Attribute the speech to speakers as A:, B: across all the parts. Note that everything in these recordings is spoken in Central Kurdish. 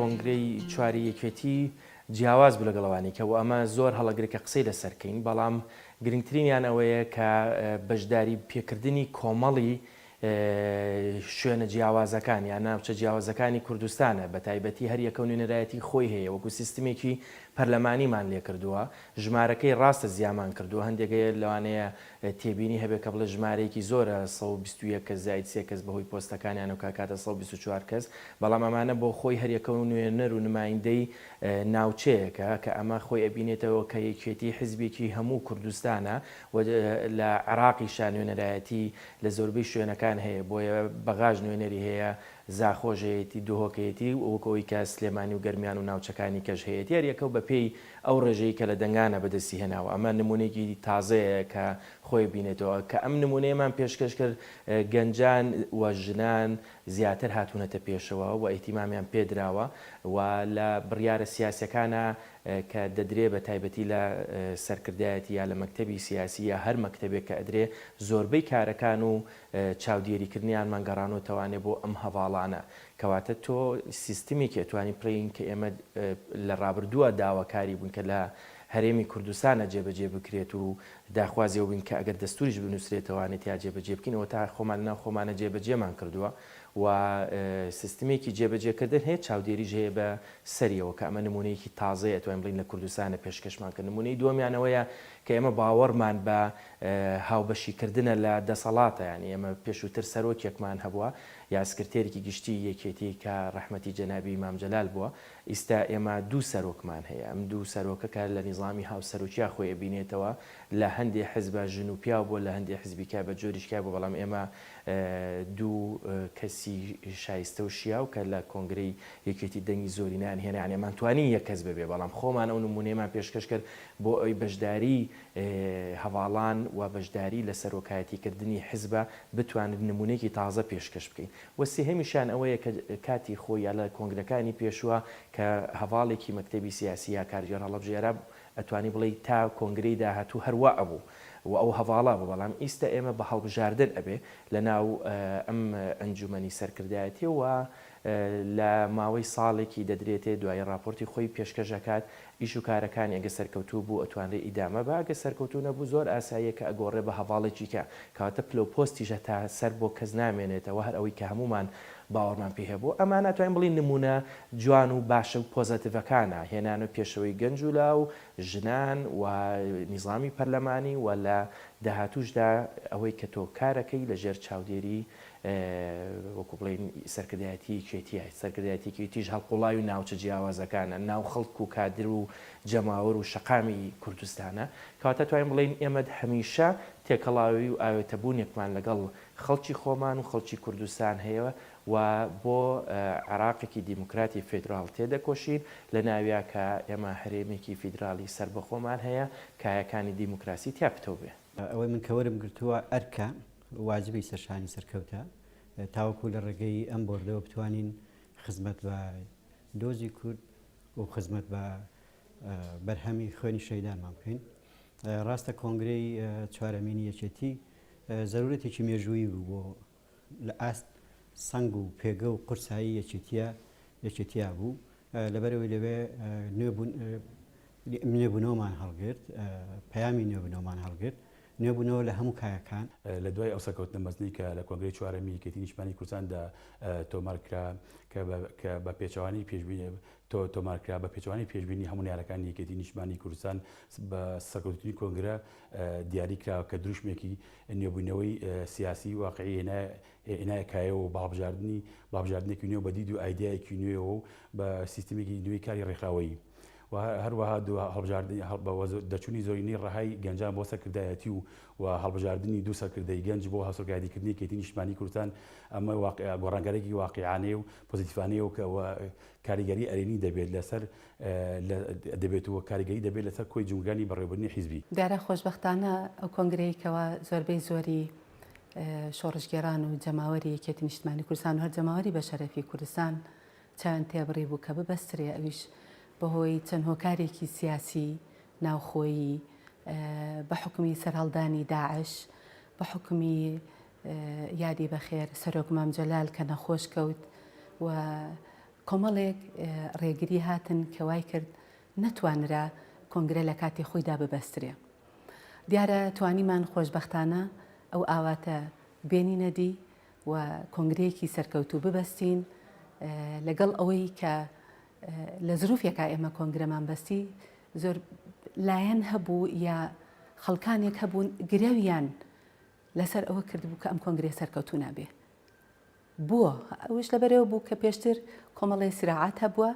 A: کۆنگرەی چواری یەکێتی جیاواز بوو لەگەڵ ئەوانی کە و ئەمە زۆر هەڵەگرە کە قسەی لەسەر کەین بەڵام گرنگترینیان ئەوەیە کە بەشداری پێکردنی کۆمەڵی شوێنە جیاوازەکان یان ناوچە جیاوازەکانی کوردستانە بە تایبەتی هەر یەکەو نوێنەرایەتی خۆی هەیە وەکو سیستمێکی پەرلەمانیمان لێکردووە ژمارەکەی ڕاستە زیامان کردووە هەندێک هەیە لەوانەیە تێبینی هەبێت کە بڵێ ژمارەیەکی زۆرە 121 کەس زائید سێ کەس بەهۆی پۆستەکانیانەوە کە ئەکاتە 124 کەس بەڵام ئەمانە بۆ خۆی هەر یەکەو نوێنەر و نمایندەی ناوچەیەکە کە ئەمە خۆی ئەبینێتەوە کە یەکێتی حزبێکی هەموو کوردستانە و لە عێراقیشا نوێنەرایەتی لە زۆربەی شوێنەکان هەیە بۆیە بەغاش نوێنەری هەیە زاخۆش هەیەتی دهۆک هەیەتی وەک ئەوەی کە سلێمانی و گەرمیان و ناوچەکانی کەش هەیەتی هەر یەکەو بە پێی ئەو ڕێژەی کە لە دەنگانە بەدەستی هێناوە ئەمە نمونەیەکی تازەیە کە خۆی بینێتەوە کە ئەم نمونەیەمان پێشکەش کرد گەنجان و ژنان زیاتر هاتوونەتە پێشەوە و ئیهتیمامیان پێدراوە و لە بڕیارە سیاسیەکانا کە دەدرێ بە تایبەتی لە سەرکردایەتی یا لە مەکتەبی سیاسی یا هەر مەکتەبێک کە ئەدرێ زۆربەی کارەکان و چاودێریکردنیانمان گەڕانۆتەوانێ بۆ ئەم هەڤاڵانە کەواتە تۆ سیستمێکی ئەتوانی بڵێین کە ئێمە لە ڕابردووە داواکاری بووین کە لە هەرێمی کوردستانە جێبەجێ بکرێت و داخوازی ئەوە بووین کە ئەگەر دەستوریش بنووسرێتەوانێ تیا جێبەجێ بکەین ئەوەتا خۆمان لەناو خۆمانە جێبەجێمان کردووە و سیستمێکی جێبەجێکردن هەیە چاودێریش هەیە بە سەریەوە کە ئەمە نموونەیەکی تازەیە ئەتوانین بڵێین لە کوردستانە پێشکەشمان کرد. نموونەی دووەمیان ئەوەیە کە ئێمە باوەڕمان بە هاوبەشیکردنە لە دەسەڵاتە یانی ئێمە پێشووتر سەرۆکێکمان هەبووە یا سکرتێرێکی گشتیی یەکێتی کە ڕەحمەتی جەنابی مام جەلال بووە ئیستا ئێمە دوو سەرۆکمان هەیە ئەم دوو سەرۆکە کە لە نیزامی هاوسەرۆکیا خۆی ئەبینێتەوە لە هەندێ حزبا ژن و پیاو بووە لە هەندێ حزبیکا بە جۆریشکا بووە بەڵام ئێمە دوو کەسی شایستە و شیاو کە لە کۆنگرەی یەکێتی دەنگی زۆرینەیان هێنا یانی ئەمان توانی یەک کەس ببێ بەڵام خۆمان ئەو نموونەیەمان پێشکەش کرد بۆ ئەوی بەشداری هەڤاڵان و بەشداری لە سەرۆکایەتی کردنی حزبا بتوانن نموونەیەکی تازە پێشکەش بکەین و سێهەمیشیان ئەوەیە کە کاتی خۆی یا لە کۆنگرەکانی پێشووە کە هەڤاڵێکی مەکتەبی سیاسی یا کارگێڕ هەڵەبژێرا ئەتوانی بڵێی تا کۆنگرەی داهاتوو هەر وا ئەبوو و ئەو هەڤاڵە بوو بەڵام ئیستە ئێمە بە هەڵبژاردن ئەبێ لە ناو ئەم ئەنجومەنی سەرکردایەتیە و لە ماوەی ساڵێکی دەدرێتێ دوایی ڕاپۆرتی خۆی پێشکەش ئەکات ئیش و کارەکانی ئەگەر سەرکەوتوو بوو ئەتوانرێ ئیدامە با ئەگەر سەرکەوتوو نەبوو زۆر ئاساییە کە ئەگۆڕێ بە هەڤاڵێکی کە کەواتە پلە و پۆستیش هەتا سەر بۆ کەس نامێنێتەوە هەر ئەوەی کە هەموومان باوەڕمان پێی هەبوو ئەمانە ئەتوانین بڵێین نموونە جوان و باشە و پۆزەتیڤەکانە هێنانە پێشەوەی گەنج و لاو ژنان و نیزامی پەرلەمانی و لە داهاتووشدا ئەوەی کە تۆ کارەکەی لە ژێر چاودێری وەکو بڵێین سەرکردایەتی یەکێتیە، سەرکردایەتی یەکێتیش هەڵقوڵاوی ناوچە جیاوازەکانە، ناو خەڵک و کادر و جەماوەر و شەقامی کوردستانە، کەواتە توانین بڵێین ئێمە هەمیشە تێکەڵاوی و ئاوێتەبوونێکمان لەگەڵ خەڵکی خۆمان و خەڵکی کوردستان هەیە و بۆ عێراقێکی دیموکراتی فیدراڵ تێدەکۆشین، لە ناویا کە ئێمە هەرێمێکی فیدراڵی سەربەخۆمان هەیە، کایەکانی دیموکراسی تیا پتەو بێ.
B: ئەوەی من کە وەرم گرتووە ئەرکە واجبی سەرشانی سەرکەوتە تاوەکو لە ڕێگەی ئەم بۆردەوە بتوانین خزمەت بە دۆزی کورد و خزمەت بە بەرهەمی خوێنی شەیدانمان بکەین. ڕاستە کۆنگرەی چوارەمینی یەکێتی زەرورەتێکی مێژوویی بوو بۆ لە ئاست سەنگ و پێگە و قورسایی یەکێتیە یەکێتیا بوو لەبەرەوەی لەوێ نوێبوونەوەمان هەڵگرت پەیامی نوێبوونەوەمان هەڵگرت نوێبوونەوە لە هەموو کایەکان.
C: لە دوای ئەو سەرکەوتنە مەزنەی کە لە کۆنگرەی چوارەمی یەکێتی نیشتمانی کوردستاندا تۆمار کرا کە بە پێچەوانەی پێشبینی تۆمار کرا بە پێچەوانەی پێشبینی هەموو نەیارەکانی یەکێتی نیشتمانی کوردستان بە سەرکەوتنی کۆنگرە دیاری کرا کە دروشمێکی نوێبوونەوەی سیاسی واقعی هێنایە کایەوە و بە هەڵبژاردنی بە هەڵبژاردنێکی نوێ بە دید و ئایدیایەکی نوێیەوە و بە سیستمێکی نوێی کاری ڕێکخراوەیی و هەروەها هەڵبژاردنی دەرچوونی زۆرینەی ڕەهای گەنجان بۆ سەرکردایەتی و و هەڵبژاردنی دوو سەرکردەی گەنج بۆ هاوسەرۆکایەتیکردنی یەکێتی نیشتمانی کوردستان ئەمە گۆڕانکارییەکی واقیعانەیە و پۆزیتیڤانەیە و کاریگەری ئەرێنی دەبێت لەسەر دەبێت و کاریگەری دەبێت لەسەر کۆی جومگانی بەڕێوەبردنی حیزبی.
D: دیارە خۆشبەختانە ئەو کۆنگرەی کەوا زۆربەی زۆری شۆڕشگێڕان و جەماوەری یەکێتی نیشتمانی کوردستان و هەر جەماوەری بەشەرەفی کوردستان چاویان تێبڕی بوو کە ببەسترێ ئەویش بەهۆی چەند هۆکارێکی سیاسی ناوخۆیی بە حوکمی سەرهەڵدانی داعش بە حوکمی یادی بەخێر سەرۆک مام جەلال کە نەخۆش کەوت و. کۆمەڵێک ڕێگری هاتن کە وای کرد نەتوانرا کۆنگرە لە کاتی خۆیدا ببەسترێ. دیارە توانیمان خۆشبەختانە ئەو ئاواتە بێنینە دی و کۆنگرەیەکی سەرکەوتوو ببەستین، لەگەڵ ئەوەی کە لە زروفێکا ئێمە کۆنگرەمان بەستی زۆر لایەن هەبوو یا خەڵکانێک هەبوون گرەویان لەسەر ئەوە کردبوو کە ئەم کۆنگرەیە سەرکەوتوو نابێ. بۆ؟ ئەوەیش لەبەرئەوە بوو کە پێشتر کۆمەڵێ سراعات هەبووە،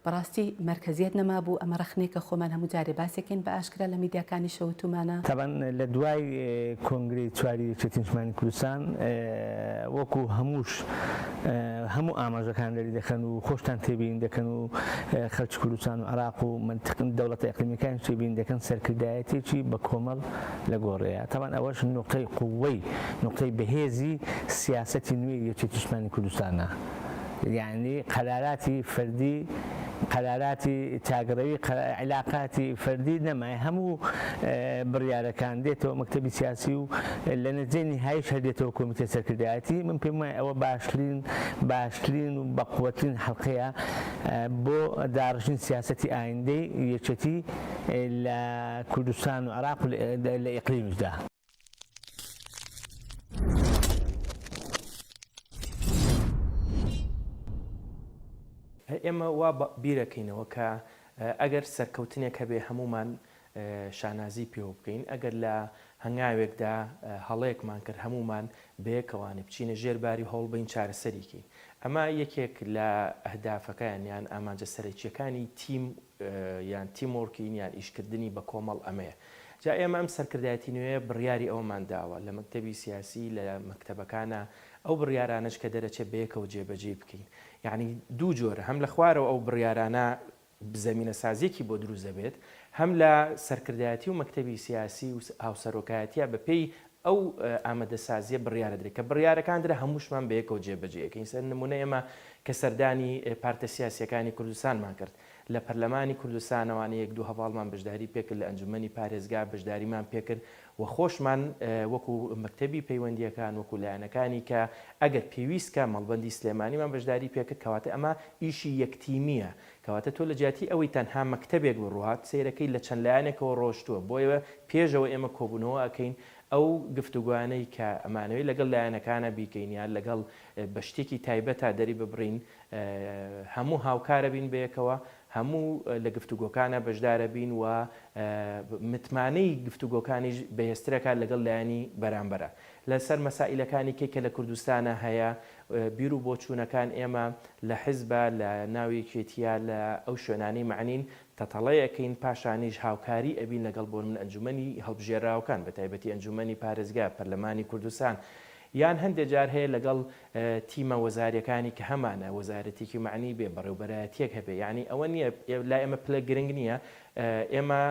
D: بەڕاستی مەرکەزیەت نەمابوو، ئەمە ڕەخنەیەکە خۆمان هەموو جارێ باسێکەین بە ئاشکرا لە میدیاکانیشەوە وتوومانە.
E: تەبعەن لە دوای کۆنگرەی چواری یەکێتی نیشتمانی کوردستان وەکو هەمووش هەموو ئاماژەکان دەریدەخەن و خۆشتان تێبینی دەکەن و خەلکی کوردستان و عێراق و مەنتق دەوڵەتە ئیقلیمیەکانیش تێبینی دەکەن سەرکردایەتیەکی بە کۆمەڵ لە گۆڕێیە تەبعەن ئەوەش نوقتەی قوەی نوقتەی بەهێزی سیاسەتی نوێی یەکێتی نیشتمانی کوردستانە یانی قەراراتی فەردی قەراراتی تاکڕەوی عیلاقاتی فەردی نەمای هەموو بڕیارەکان دێتەوە مەکتەبی سیاسی و لە نەتیجەی نیهاییش هەر دێتەوە کۆمیتەی سەرکردایەتی من پێم وایە ئەوە باشترین باشترین و بەقوەترین حەڵقەیە بۆ داڕشتنی سیاسەتی ئایندەی یەکێتی لە کوردستان و عێراق و لە ئیقلیمیشدا.
A: ئێمە وا بیرەکەینەوە کە ئەگەر سەرکەوتنێک هەبێ هەموومان شانازی پێوە بکەین، ئەگەر لە هەنگاوێکدا هەڵەیەکمان کرد هەموومان بەیەکەوانێ بچینە ژێر باری و هەوڵبەین چارەسەری کەین. ئەمە یەکێک لە ئەهدافەکان یان ئامانجە سەرەکییەکانی تیم یان team working یان ئیشکردنی بە کۆمەڵ ئەمەیە. جا ئێمە ئەم سەرکردایەتی نوێیە بڕیاری ئەوەمان داوە لە مەکتەبی سیاسی لە مەکتەبەکانا ئەو بڕیارانەش کە دەرەچێت بەیەکەوە جێبەجێی بکەین. یەعنی دوو جۆرە هەم لە خوارەوە ئەو بڕیارانە زەمینەسازیەکی بۆ دروست دەبێت، هەم لە سەرکردایەتی و مەکتەبی سیاسی و هاوسەرۆکایەتیە بەپێی ئەو ئامادەسازیە بڕیارە درێت کە بڕیارەکان درا هەمووشمان بەیەکەوە جێبەجێ ئەکەین سەر نمونە ئێمە کە سەردانی پارتە سیاسیەکانی کوردستانمان کرد لە پەرلەمانی کوردستانەوانە یەک دوو هەڤاڵمان بەشداری پێکرد لە ئەنجومەنی پارێزگا بەشداریمان پێکرد و خۆشمان وەکو مەکتەبی پەیوەندیەکان وەکو لایەنەکانی کە ئەگەر پێویست کا مەڵبەندی سلێمانیمان بەشداری پێکرد کەواتە ئەمە ئیشی یەک تیمیە کەواتە تۆ لە جیاتی ئەوەی تەنها مەکتەبێک بڕوات سەیرەکەی لە چەند لایەنێکەوە ڕۆشتووە بۆیە پێشەوە ئێمە کۆبوونەوە ئەکەین ئەو گفتوگۆیانەی کە ئەمانەوێ لەگەڵ لایەنەکانە بیکەین یان لەگەڵ بە شتێکی تایبەتا دەری ببڕین هەموو هاوکارە بین بەیەکەوە هەموو لە گفتوگۆکانا بەشدارە بین و متمانەی گفتوگۆکانیش بەهێزترەکات لەگەڵ لایەنی بەرامبەرا. لەسەر مەسائیلەکانی کەی کە لە کوردستانا هەیە بیر و بۆچوونەکان ئێمە لە حزبا لە ناو یەکێتیا لە ئەو شوێنانەی مەعنین تەتەڵەی ئەکەین پاشانیش هاوکاری ئەبین لەگەڵ بۆ نمونە ئەنجومەنی هەڵبژێرراوەکان بەتایبەتی ئەنجومەنی پارێزگا پەرلەمانی کوردستان یان هەندێ جار هەیە لەگەڵ تیمە وەزاریەکانی کە هەمانە وەزارەتێکی مەعنی بێ بەڕێوبەرایەتیەک هەبێ یانی ئەوە نیە لای ئێمە پلە گرنگ نیە ئێمە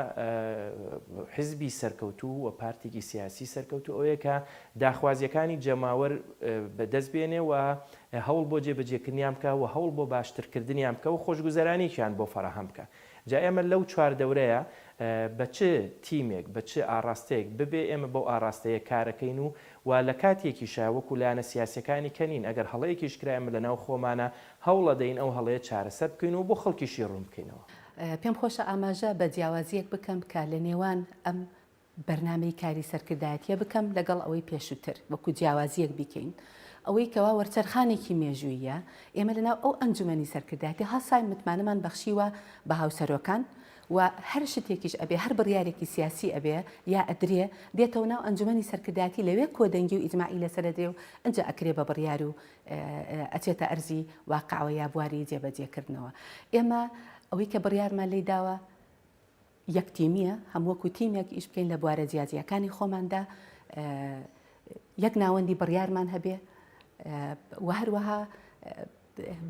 A: حزبی سەرکەوتوو و پارتێکی سیاسی سەرکەوتوو ئەوەیە کە داخوازیەکانی جەماوەر بەدەست بێنێ و هەوڵ بۆ جێبەجێکردنیان بکە و هەوڵ بۆ باشترکردنیان بکە و خۆشگوزەرانیکیان بۆ فەراهەم بکە جا ئێمە لەو چواردەورەیە بە چ تیمێک بە چ ئاڕاستەیەک ببێ ئێمە بەو ئاڕاستەیە کارەکەین و و لە کاتێکیشا وەکو لایەنە سیاسیەکانی کە نین ئەگەر هەڵەیەکیش کرا ئێمە لەناو خۆمانا هەوڵەدەین ئەو هەڵەیە چارەسەر بکەین و بۆ خەڵکیشی ڕوون بکەینەوە.
D: پێم خۆشە ئاماژە بە جیاوازییەک بکەم کە لە نێوان ئەم بەرنامەی کاری سەرکردایەتییە بکەم لەگەڵ ئەوەی پێشووتر وەکو جیاوازییەک بیکەین ئەوەی کەوا وەرچەرخانێکی مێژووییە ئێمە لەناو ئەو ئەنجومەنی سەرکردایەتی هەڵساین متمانەمان بەخشیوە بە هاوسەرۆکان و هەر شتێکیش ئەبێ هەر بڕیارێکی سیاسی ئەبێ یا ئەدرێ دێتەوە ناو ئەنجومەنی سەرکردایەتی لەوێ کۆدەنگی و ئیجماعی لەسەر ئەدرێ و ئنجا ئەکرێ بە بڕیار و ئەچێتە ئەرزی واقعەوە یا بواری جێبەجێکردنەوە. ئێمە ئەوەی کە بڕیارمان لێی داوە یەک تیمیە، هەم وەکو تیمێک ئیش بکەین لە بوارە جیاجیاکانی خۆماندا، یەک ناوەندی بڕیارمان هەبێ و هەروەها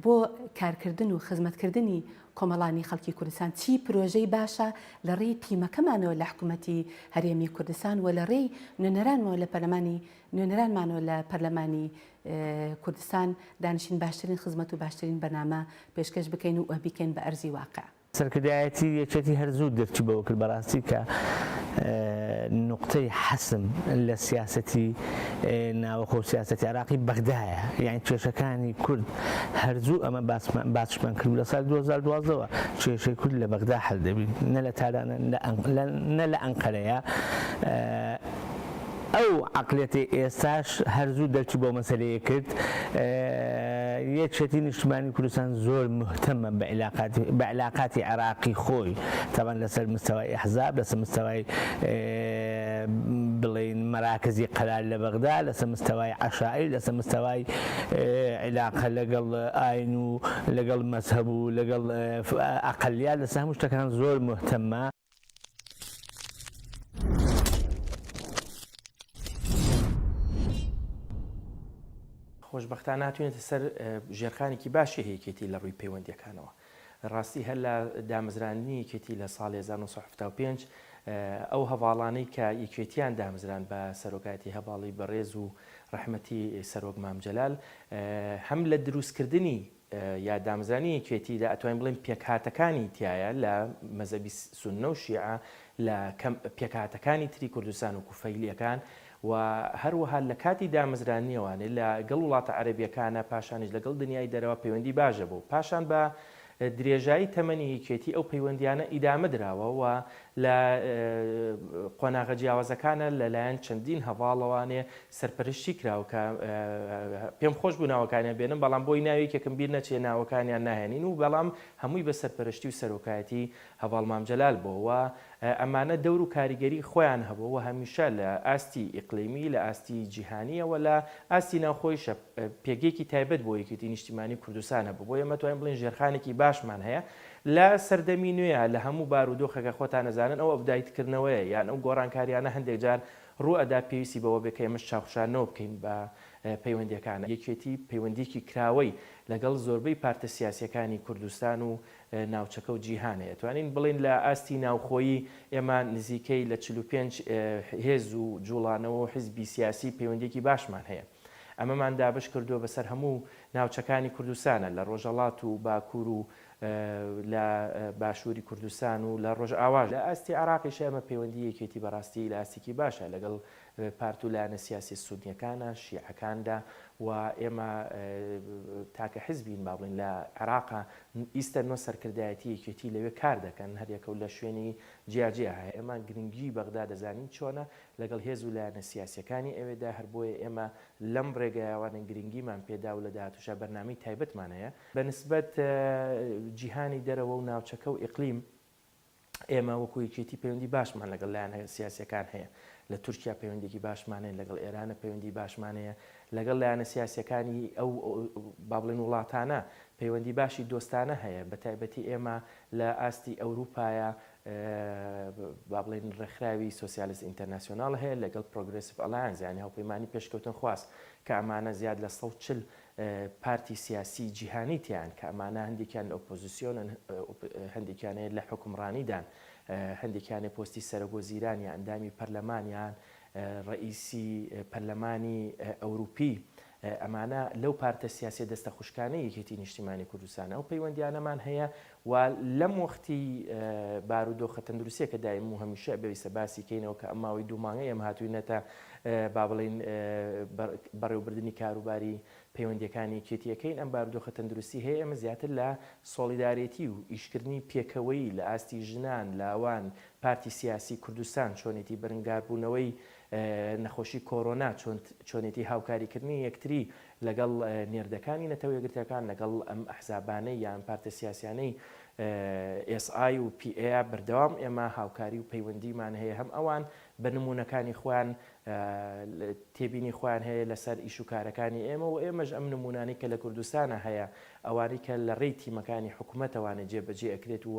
D: بۆ کارکردن و خزمەتکردنی کۆمەڵانی خەڵکی کوردستان چی پرۆژەی باشە لە ڕێی تیمەکەمانەوە لە حکوومەتی هەرێمی کوردستان و لە ڕێی نوێنەرانمەوە لە پەرلەمانی نوێنەرانمانەوە لە پەرلەمانی کوردستان دانیشین باشترین خزمەت و باشترین بەرنامە پێشکەش بکەین و بیکەین بە ئەرزی واقع.
E: سەرکردایەتی یەکێتی هەر زوو درکی بەوە کرد بەڕاستی کە. نوقتەی حەسم لە سیاسەتی ناوەخۆ و سیاسەتی عێراقی بەغدایە، یانی کێشەکانی کورد هەر زوو ئەمە باسشمان کرد لە ساڵی 2012 وە کێشەی کورد لە بەغدا حەل دەبی نە لە تارانە نە لە ئەنقەرەیە. ئەو عەقلیەتەی ئێستاش هەر زوو دەرکی بەو مەسەلەیە کرد، یەکێتی نیشتمانی کوردستان زۆر موهتەمە بە عیلاقاتی عێراقی خۆی، تەبعەن لەسەر مستەوای ئەحزاب، لەسەر مستەوای بڵێین مەراکزی قەرار لە بەغدا، لەسەر مستەوای عەشائیر، لەسەر مستەوای عیلاقە لەگەڵ ئاین و لەگەڵ مەزهەب و لەگەڵ ئەقەلیات، لەسەر هەموو شتەکان زۆر موهتەمە.
A: خۆشبەختانە هاتوینەتە سەر ژێرخانێکی باشی هەیە یەکێتی لە ڕووی پەیوەندیەکانەوە ڕاستی هەر لە دامەزراندنی یەکێتی لە ساڵی 1975 ئەو هەواڵانەی کە یەکێتیان دامەزران بە سەرۆکایەتی هەواڵی بەڕێز و ڕەحمەتی سەرۆک مام جەلال هەم لە دروستکردنی یا دامەزرانی یەکێتیدا ئەتوانین بڵێین پێکهاتەکانی تیایە لە مەزهەبی سوننە و شیعە لە کەم پێکهاتەکانی تری کوردستان وەکو فەیلیەکان و هەروەها لە کاتی دامەزرانیەوانێ لە گەڵ وڵاتە عەرەبیەکانە پاشانیش لەگەڵ دنیای دەرەوە پەیوەندی باش هەبوو پاشان بە درێژایی تەمەنی یەکێتی ئەو پەیوەندیانە ئیدامە دراوە و لە قۆناغە جیاوازەکانە لە لایەن چەندین هەڤاڵەوانێ سەرپەرشتی کراوە کە پێم خۆش بوو ناوەکانیان بێنم بەڵام بۆی ناوی یەکێکم بیر نەچێ ناوەکانیان ناهێنین و بەڵام هەمووی بە سەرپەرشتی و سەرۆکایەتی هەڤاڵ مام جەلال بووە و ئەمانە دەور و کاریگەری خۆیان هەبووە و هەمیشە لە ئاستی ئیقلیمی لە ئاستی جیهانییەوە لە ئاستی ناوخۆیشە پێگەیەکی تایبەت بۆ یەکێتی نیشتیمانی کوردستان هەبوو بۆیە ئێمە توانین بڵێین ژێرخانێکی باشمان هەیە لە سەردەمی نوێیا لە هەموو بارودۆخێکا خۆتان ئەزانن ئەو update کردنەوەیە یان ئەو گۆڕانکاریانە هەندێک جار ڕوو ئەدا پێویستی بەوە بێ کە ئێمەش چاوخشاندنەوە بکەین بە پەیوەندیەکان. یەکێتی پەیوەندیەکی کراوەی لەگەڵ زۆربەی پارتە سیاسیەکانی کوردستان و ناوچەکە و جیهان هەیە. توانین بڵێین لە ئاستی ناوخۆیی ئێمە نزیکەی لە 45 هێز و جوڵانەوە و حیزبی سیاسی پەیوەندیەکی باشمان هەیە. ئەمەمان دابەش کردووە بەسەر هەموو ناوچەکانی کوردستانە لە ڕۆژهەڵات و باکوور و لە باشووری کوردستان و لە ڕۆژئاواش. لە ئاستی عێراقیش ئێمە پەیوەندی یەکێتی بەڕاستی لە ئاستێکی باشە لەگەڵ پارت و لایەنە سیاسیە سونیەکانە، شیعەکاندا و ئێمە تاکە حزبین با بڵێین لە عێراقا ئیستە نۆ سەرکردایەتی یەکێتی لەوێ کار دەکەن هەریەکەو لە شوێنی جیاجیا هەیە. ئێمە گرنگی بەغدا دەزانین چۆنە لەگەڵ هێز و لایەنە سیاسیەکانی ئەوێدا هەر بۆیە ئێمە لەم ڕێگایەوانە گرنگیمان پێدا و لە داهاتووشا بەرنامەی تایبەتمان هەیە بە نسبەت جیهانی دەرەوە و ناوچەکە و ئیقلیم ئێمە وەکو یەکێتی پەیوەندی باشمان لەگەڵ لایەنە سیاسیەکان هەیە لە تورکیا پەیوەندێکی باشمان هەیە لەگەڵ ئێرانە پەیوەندی باشمان هەیە لەگەڵ لایەنە سیاسیەکانی ئەو با بڵێن وڵاتانە پەیوەندی باشی دۆستانە هەیە بە تایبەتی ئێمە لە ئاستی ئەوروپایە با بڵێین ڕێکخراوی سۆسیالیست ئینتەرناسیۆناڵ هەیە لەگەڵ Progressive Alliance یانی هاوپەیمانی پێشکەوتنخواز کە ئەمانە زیاد لە 140 پارتی سیاسی جیهانی تیان کە ئەمانە هەندێکیان لە ئۆپۆزیسیۆنن هەندێکیان هەیە لە حوکمڕانیدان هەندێکیان پۆستی سەرۆک وەزیران یا ئەندامی پەرلەمان یان ڕەئیسی پەرلەمانی ئەوروپی ئەمانە لەو پارتە سیاسیە دەستە خوشکانەی یەکێتی نیشتیمانی کوردستانە ئەو پەیوەندیانەمان هەیە و لەم وەختی بارودۆخە تەندروستیە کە دایم و هەمیشە پێویستە باسی کەینەوە کە ئەم ماوەی دوو مانگە ئێمە هاتوینەتە با بڵێین بەڕێوبردنی کاروباری پەیوەندیەکانی یەکێتیەکەین ئەم بارودۆخە تەندروستی هەیە ئێمە زیاتر لە سۆڵیدارێتی و ئیشکردنی پێکەوەیی لە ئاستی ژنان لاوان پارتی سیاسی کوردستان چۆنێتی بەرنگاربوونەوەی نەخۆشی کۆرۆنا چۆنێتی هاوکاریکردنی یەکتری لەگەڵ نێردەکانی نەتەوە یەکگرتەکان لەگەڵ ئەم ئەحزابانەی یان پارتە سیاسیانەی ئێس ئای و پی ئێ بەردەوام ئێمە هاوکاری و پەیوەندیمان هەیە هەم ئەوان بە نموونەکانی خۆیان تێبینی خۆیان هەیە لەسەر ئیش و کارەکانی ئێمە و ئێمەش ئەم نموونانەی کە لە کوردستانە هەیە ئەوانەی کە لە ڕێی تیمەکانی حکومەتەوانە جێبەجێ ئەکرێت و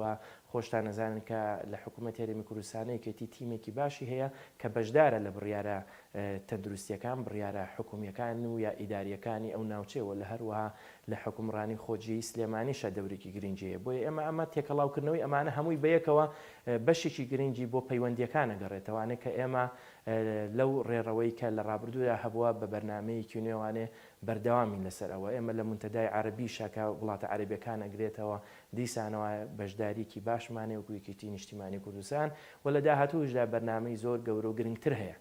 A: خۆشتان ئەزانن کە لە حکومەتی هەرێمی کوردستانە یەکێتی تیمێکی باشی هەیە کە بەشدارە لە بڕیارە تەندروستیەکان، بڕیارە حکومیەکان و یا ئیداریەکانی ئەو ناوچەیە و لە هەروەها لە حوکمڕانی خۆجێی سلێمانیشا دەورێکی گرنگی هەیە. بۆیە ئێمە ئەمە تێکەڵاوکردنەوەی ئەمانە هەمووی بەیەکەوە بەشێکی گرنگی بۆ پەیوەندیەکان ئەگەڕێتەوانێ کە ئێمە لەو ڕێڕەوەی کە لە ڕابردوودا هەبووە بە بەرنامەیەکی نوێوانێ. بەردەوامین لەسەر ئەوە. ئێمە لە مونتەدای عەرەبیشا کە وڵاتە عەرەبیەکان ئەگرێتەوە دیسانەوە بەشداریەکی باشمان هەیە وەکو یەکێتی نیشتیمانی کوردستان و لە داهاتووشدا بەرنامەی زۆر گەورە و گرنگتر هەیە.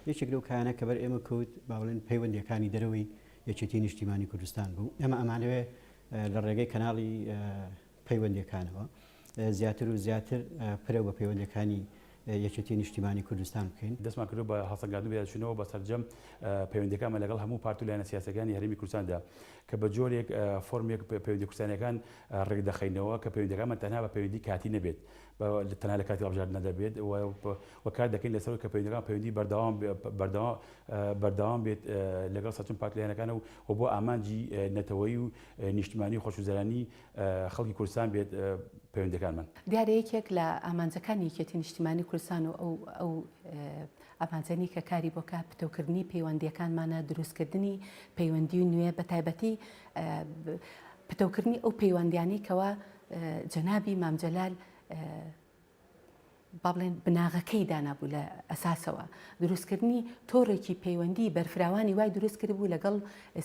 B: یەکێک لەو کایانە کە بەر ئێمە کەوت با بڵێن پەیوەندییەکانی دەرەوەی یەکێتی نیشتیمانی کوردستان بوو. ئێمە ئەمانەوێ لە ڕێگەی کەناڵی پەیوەندییەکانەوە زیاتر و زیاتر پرەو بە پەیوەندییەکانی یەکێتی نیشتیمانی کوردستان بکەین.
C: دەستمان کردووە بە هەڵسەنگاندن و پێداچوونەوە بە سەرجەم پەیوەندییەکانمان لەگەڵ هەموو پارت و لایەنە سیاسییەکانی هەرێمی کوردستاندا کە بە جۆرێک فۆرمێک پەیوەندییە کوردستانییەکان ڕێکدەخەینەوە کە پەیوەندییەکانمان تەنها بە پەیوەندی کاتی نەبێت تەنها لە کاتی هەڵبژاردندا دەبێت و کار دەکەین لەسەر کە پەیوەندییەکان پەیوەندی بەردەوام بەردەوام بەردەوام بێت لەگەڵ سەرجەم پارت لایەنەکان و بۆ ئامانجی نەتەوەیی و نیشتمانی و خۆشگوزەرانی خەڵکی کوردستان بێت پەیوەندیەکانمان.
D: دیارە یەکێک لە ئامانجەکانی یەکێتی نیشتیمانی کوردستان و ئەو ئەو ئامانجەنی کە کاری بۆ کا پتەوکردنی پەیوەندیەکانمانە دروستکردنی پەیوەندی و نوێ بە تایبەتی پتەوکردنی ئەو پەیوەندیانەی کەوا جەنابی مام جەلال با بڵێن بناغەکەی دانابوو لە ئەساسەوە دروستکردنی تۆڕێکی پەیوەندی بەرفراوانی وای دروست کردبوو لەگەڵ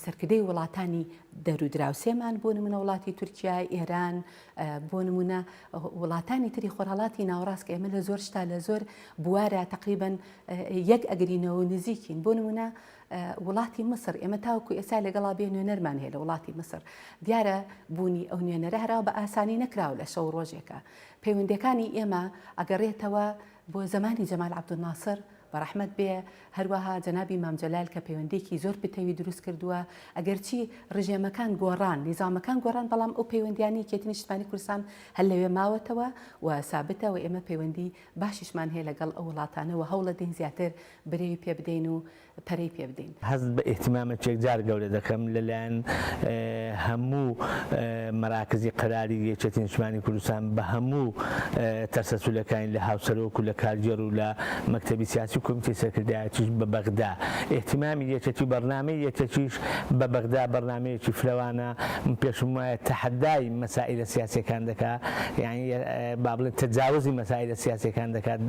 D: سەرکردەی وڵاتانی دەرودراوسێمان بۆ نمونە وڵاتی تورکیا ئێران بۆ نمونە وڵاتانی تری خۆرهەڵاتی ناوەڕاست کە ئێمە لە زۆر شتا لە زۆر بوارە تقریبا یەک ئەگرینەوە نزیکین بۆ نمونە وڵاتی میسر ئێمە تاوەکو ئێستا لەگەڵا بێ نوێنەرمان هەیە لە وڵاتی میسر دیارە بوونی ئەو نوێنەرە هەراوە بە ئاسانی نەکراوە لە شەو ڕۆژێکە پەیوەندیەکانی ئێمە ئەگەڕێتەوە بۆ زەمانی جەمال عەبدولناسر بەڕەحمەت بێ، هەروەها جەنابی مام جەلال کە پەیوەندیەکی زۆر پتەوی دروست کردووە، ئەگەرچی ڕژێمەکان گۆڕان، نیزامەکان گۆڕان، بەڵام ئەو پەیوەندیانەی یەکێتی نیشتمانی کوردستان هەر لەوێ ماوەتەوە و سابتە و ئێمە پەیوەندی باشیشمان هەیە لەگەڵ ئەو وڵاتانە و هەوڵەدەین زیاتر برەوی پێ بدەین و پەرەی پێ بدەین.
E: هەست بە ئیهتیمامێکی یەکجار گەورە دەکەم لە لایەن هەموو مەراکزی قەراری یەکێتی نیشتمانی کوردستان بە هەموو تەسەلسولەکانی لە هاوسەرۆک و لە کارگێڕ و لە مەکتەبی سیاسی و کۆمیتەی سەرکردایەتیش بە بەغدا ئیهتیمامی یەکێتی و بەڕنامەی یەکێتیش بە بەغدا بەڕنامەیەکی فرەوانە من پێشم وایە تەحەدای مەسائیلە سیاسیەکان دەکا یانی با بڵێن تەجاوزی مەسائیلە سیاسیەکان دەکات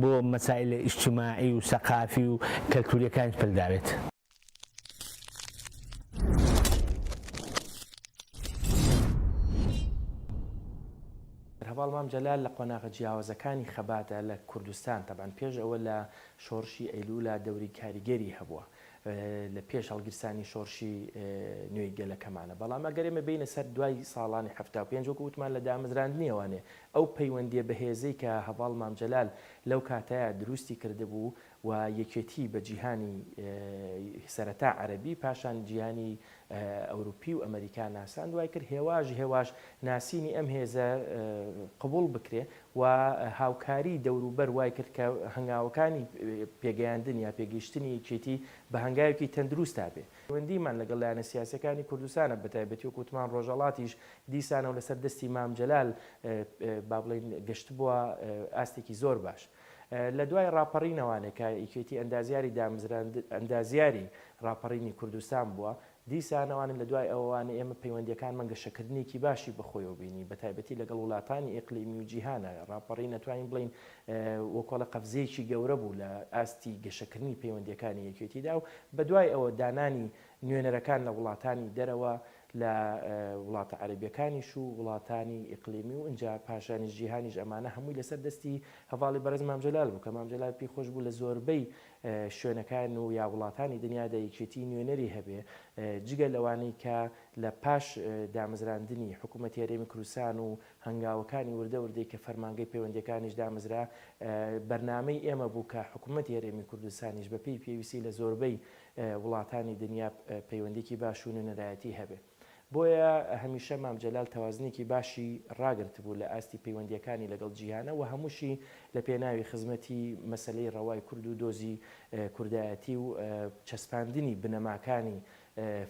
E: بۆ مەسائیلە ئیجتیماعی و سەقافی و کەلتوریەکانیش پەل داوێت.
A: هەڤاڵ مام جەلال لە قۆناغە جیاوازەکانی خەباتە لە کوردستان تەبعەن پێش ئەوە لە شۆڕشی ئەیلولا دەوری کاریگەری هەبووە لە پێش هەڵگیرسانی شۆڕشی نوێی گەلەکەمانە بەڵام ئەگەر ئێمە بێینە سەر دوای ساڵانی 75 وەکو وتمان لە دامەزراندنیەوانێ ئەو پەیوەندیە بەهێزەی کە هەڤاڵ مام جەلال لەو کاتەیا دروستی کردبوو و یەکێتی بە جیهانی سەرەتا عەرەبی پاشان جیهانی ئەوروپی و ئەمەریکا ناساند وای کرد هێواش هێواش ناسینی ئەم هێزە قبوڵ بکرێ و هاوکاری دەوروبەر وای کرد کە هەنگاوەکانی پێگەیاندن یا پێگەیشتنی یەکێتی بە هەنگاوێکی تەندروستا بێ. پەیوەندیمان لەگەڵ لایەنە سیاسیەکانی کوردستانە بەتایبەتی وەک وتمان ڕۆژهەڵاتیش دیسانەوە لەسەر دەستی مام جەلال با بڵێین گەشتبووە ئاستێکی زۆر باش. لە دوای ڕاپەڕینەوانێ کە یەکێتی ئەندازیاری دامزراند ئەندازیاری ڕاپەڕینی کوردستان بووە، دیسانەوانێ لە دوای ئەوەوانێ ئێمە پەیوەندیەکانمان گەشەکردنێکی باشی بەخۆیەوە بینی بەتایبەتی لەگەڵ وڵاتانی ئیقلیمی و جیهانە ڕاپەڕین ئەتوانین بڵێین وەکۆڵە قەفزەیەکی گەورە بوو لە ئاستی گەشەکردنی پەیوەندیەکانی یەکێتیدا و بەدوای ئەوە دانانی نوێنەرەکان لە وڵاتانی دەرەوە لە وڵاتە عەرەبیەکانیش و وڵاتانی ئیقلیمی و ئینجا پاشانیش جیهانیش ئەمانە هەمووی لەسەر دەستی هەڤاڵی بەڕێز مام جەلال بوو کە مام جەلال پێی خۆش بوو لە زۆربەی شوێنەکان و یا وڵاتانی دنیادا یەکێتی نوێنەری هەبێ جگە لەوانەی کە لە پاش دامەزراندنی حکوومەتی هەرێمی کوردستان و هەنگاوەکانی وردە وردەی کە فەرمانگەی پەیوەندیەکانیش دامەزرا بەرنامەی ئێمە بوو کە حکوومەتی هەرێمی کوردستانیش بە پێی پێویستی لە زۆربەی وڵاتانی دنیا پەیوەندیکی باش و نوێنەرایەتی هەبێ. بۆیە هەمیشە مام جەلال تەوازنێکی باشی ڕاگرتبوو لە ئاستی پەیوەندییەکانی لەگەڵ جیهانە و هەمووشی لە پێناوی خزمەتی مەسەلەی ڕەوای کورد و دۆزی کوردایەتی و چەسپاندنی بنەماکانی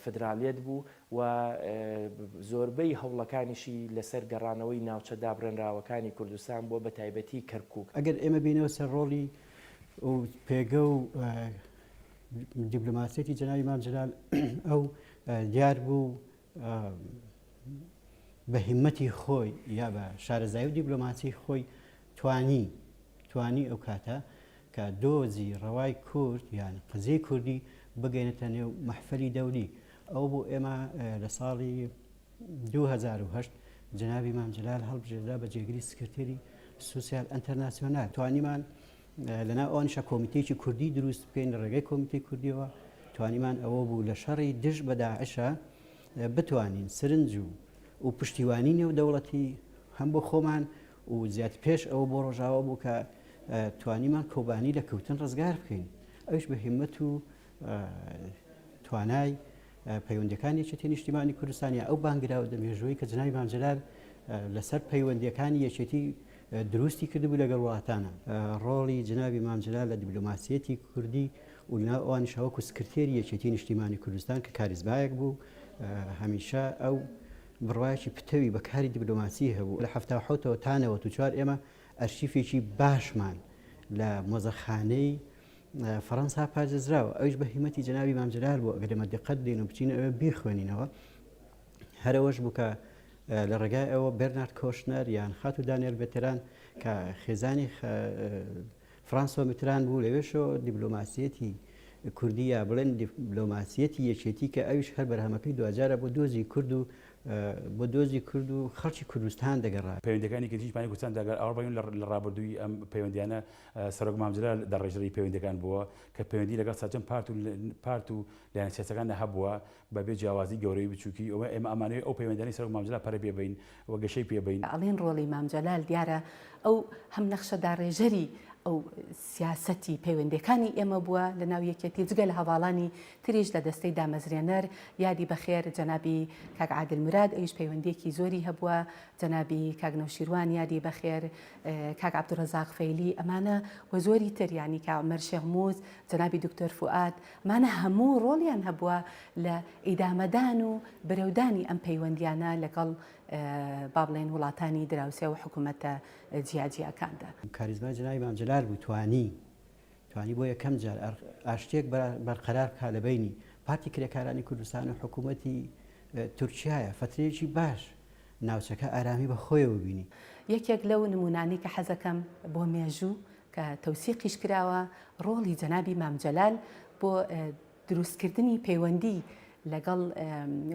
A: فدرالیەت بوو و زۆربەی هەوڵەکانیشی لەسەر گەڕانەوەی ناوچە دابڕێنراوەکانی کوردستان بووە بەتایبەتی کەرکوک.
B: ئەگەر ئێمە بێینەوە سەر ڕۆڵی و پێگە و دیبلۆماسیەتی جەنابی مام جەلال ئەو دیار بوو بە هیمەتی خۆی یا بە شارەزایی و دیبلۆماسی خۆی توانی توانی ئەو کاتە کە دۆزی ڕەوای کورد یان قزیی کوردی بگەێنێتە نێو مەحفەلی دەولی. ئەوە بوو ئێمە لە ساڵی 2008 جەنابی مام جەلال هەڵبژێردرا بە جێگری سکرتێری سوسیال ئەنتەرناسیۆنال. توانیمان لەناو ئەوانیشا کۆمیتەیەکی کوردی دروست بکەین، لە ڕێگەی کۆمیتەی کوردیەوە توانیمان ئەوە بوو لە شەڕی دژ بە داعشا بتوانین سرنج و و پشتیوانی نێودەوڵەتی هەم بۆ خۆمان و زیاتر پێش ئەوە بۆ ڕۆژاوا بوو کە توانیمان کۆبانی لە کەوتن ڕزگار بکەین ئەوش بە هیمەت و توانای پەیوەندیەکانی یەکێتی نیشتیمانی کوردستان یا ئەو بانگراودە مێژووی کە جنابی مام جەلال لەسەر پەیوەندیەکانی یەکێتی دروستی کردبوو لەگەڵ وڵاتانە. ڕۆڵی جنابی مام جەلال لە دیبلۆماسیەتی کوردی و لەناو ئەوانیش وەکو سکرتێری یەکێتی نیشتیمانی کوردستان کە کاریزمایەک بوو هەمیشە ئەو بڕوایەکی پتەوی بە کاری دیبلۆماسی هەبوو. لە حەفتا و حەوتەوە تا 94 ئێمە ئەرشیفێکی باشمان لە مۆزەخانەی فەڕەنسا پارێزراوە، ئەویش بە هیمەتی جەنابی مام جەلال بوو، ئەگەر ئێمە دیقەت بدەین و بچینە ئەوێ بیخوێنینەوە، هەر ئەوەش بوو کە لە ڕێگای ئەوە بێرنارد کۆشنەر یان خاتوو دانیێل ڤێتێران کە خێزانی فرانسۆ میتران بوو لەوێشەوە دیبلۆماسیەتی کوردی یا بڵێن دیبلۆماسیەتی یەکێتی کە ئەویش هەر بەرهەمەکەی دواجارە بۆ دۆزی کورد و بۆ دۆزی کورد و خەڵکی کوردستان دەگەڕا.
C: پەیوەندیەکانی یەکێتی نیشتمانی کوردستان دەگەر ئاوڕ بەین لە ڕابردووی ئەم پەیوەندیانە سەرۆک مام جەلال داڕێژەری پەیوەندیەکان بووە کە پەیوەندی لەگەڵ سەرجەم پارت و پارت و لایەنە سیاسیەکاندا هەبووە بە بێ جیاوازی گەورەی بچووکی ئەوە ئێمە ئەمانەوێ ئەو پەیوەندیانەی سەرۆک مام جەلال پەرە پێ بەین و گەشەی پێ بەین.
D: ئەڵێن ڕۆڵی مام جەلال دیارە ئەو هەم نەخشەداڕێژەری ئەو سیاسەتی پەیوەندیەکانی ئێمە بووە لە ناو یەکێتی جگە لە هەڤاڵانی تریش لە دەستەی دامەزرێنەر یادی بەخێر جەنابی کاک عادل موراد ئەویش پەیوەندیەکی زۆری هەبووە جەنابی کاک نەوشیروان یادی بەخێر کاک عەبدولڕەزاق فەیلی ئەمانە و زۆری تر یانی کاک عومەر شێخ موس جەنابی دکتۆر فوئاد ئەمانە هەموو ڕۆڵیان هەبووە لە ئیدامەدان و برەودانی ئەم پەیوەندیانە لەگەڵ با بڵێین وڵاتانی دراوسێ و حکوومەتە جیاجیاکاندا.
B: کاریزمای جەنابی مام جەلال بوو توانی توانی بۆ یەکەم جار ئاشتیەک بەرقەرار بکا لە بەینی پارتی کرێکارانی کوردستان و حکوومەتی تورکیایە فەترەیەکی باش ناوچەکە ئارامی بە خۆیەوە بینی.
D: یەکێک لەو نموونانەی کە حەزەکەم بۆ مێژوو کە تەوسیقیش کراوە ڕۆڵی جەنابی مام جەلال بۆ دروستکردنی پەیوەندی لەگەڵ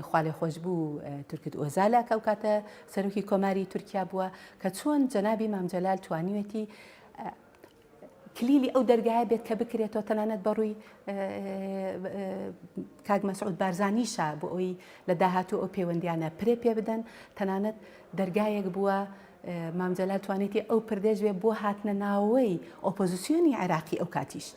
D: خوالێخۆشبوو تورکت ئۆزالە کە ئەو کاتە سەرۆکی کۆماری تورکیا بووە کە چۆن جەنابی مام جەلال توانیوێتی کلیلی ئەو دەرگایە بێت کە بکرێتەوە تەنانەت بەڕووی کاک مەسعود بارزانیشا بۆ ئەوی لە داهاتوو ئەو پەیوەندیانە پرێ پێ بدەن تەنانەت دەرگایەک بووە مام جەلال توانێتی ئەو پردێش بێ بۆ هاتنە ناوەی ئۆپۆزیسیۆنی عێراقی ئەو کاتیش